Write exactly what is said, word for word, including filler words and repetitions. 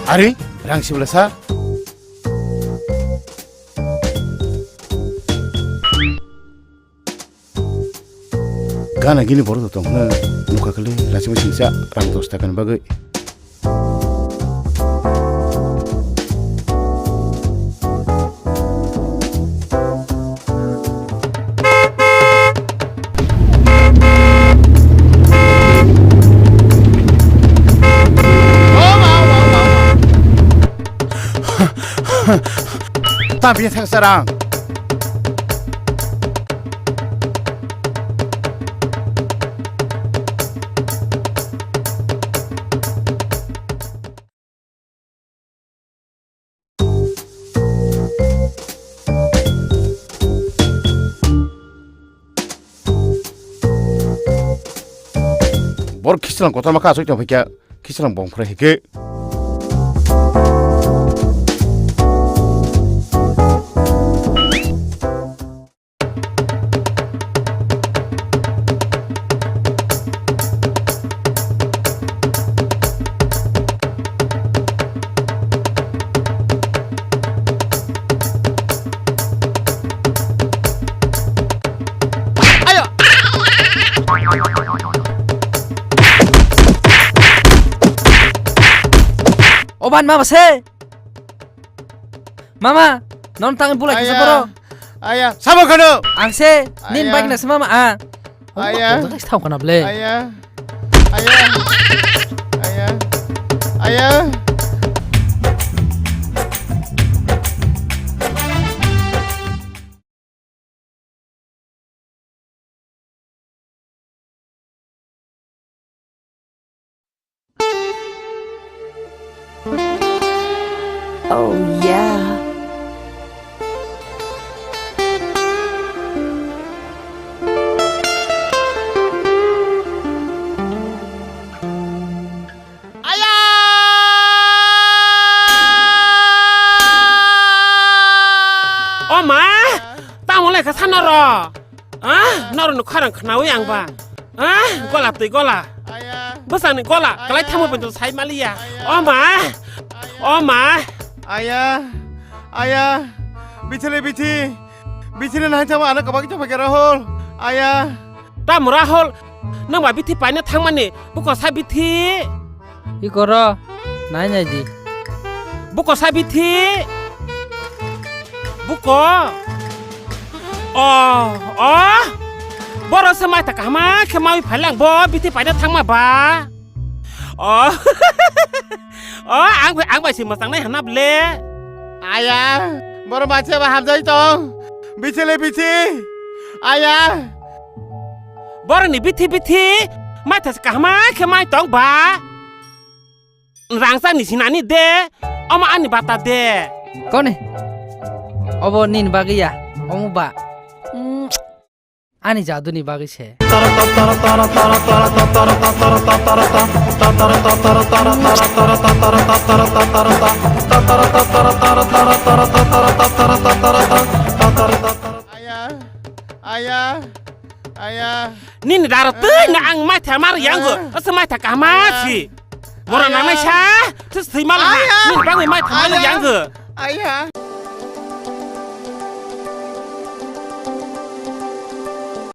Ari, rang sibla sa. Gana gini borok tong hwnwi nukha kali, rachima singcha rang dos taka ni bagwi. Tampiya thangsa rang. Borok khichlang kotorma kha aswk tongphaikha, khichlang bongphra hikhe. Ayo! Oban mama se! Mama, non tang bulai kisa poro. Aya, sabo khano. Ang se, nin bai kina se mama, ah. Aya. Tang kana ble. Aya. Aya. Aya. Aya. Oh yeah. Aya! O ma! Tamo lekha sa noro? Ah, noro no kharang khnawi ang ba. Ah, gola twi gola. Aya! Bwsani gola, kalai thamo bento sai maliya. Aya! O ma! O ma! Aya! Aya! Bichile bichi! Bichile nai thamo ano kabak chapa kera hol. Aya! Tamo Rahul, nwng ba bithi paina thangmani, buko sa bithi? Iko ro, nai nai di. Buko sa bithi? Buko? Oh, oh. Boro se mai ta kahama khe mawi phailang bo bithi paina thangma ba. Oh. Oh, ang bai, ang bai si mwchang nai hana ble. Aya, boro bacha ba hamjai tong. Bichile bichi. Aya. Boroni bithi bithi, maitha se kahama khe mai tong ba. Rangchak ni sinani de, omo ani bata de. Kone? Obo nini bagwi ya, omo ba. Mm, ani jadu ni bagwi se. Aya, aya, aya. Nini daro twi na ang maitha mar yango. Asa maitha kahama si. Boro nangnai sa. Tus thwi mal ha. Nini bangwi maitha mar yango. Aya.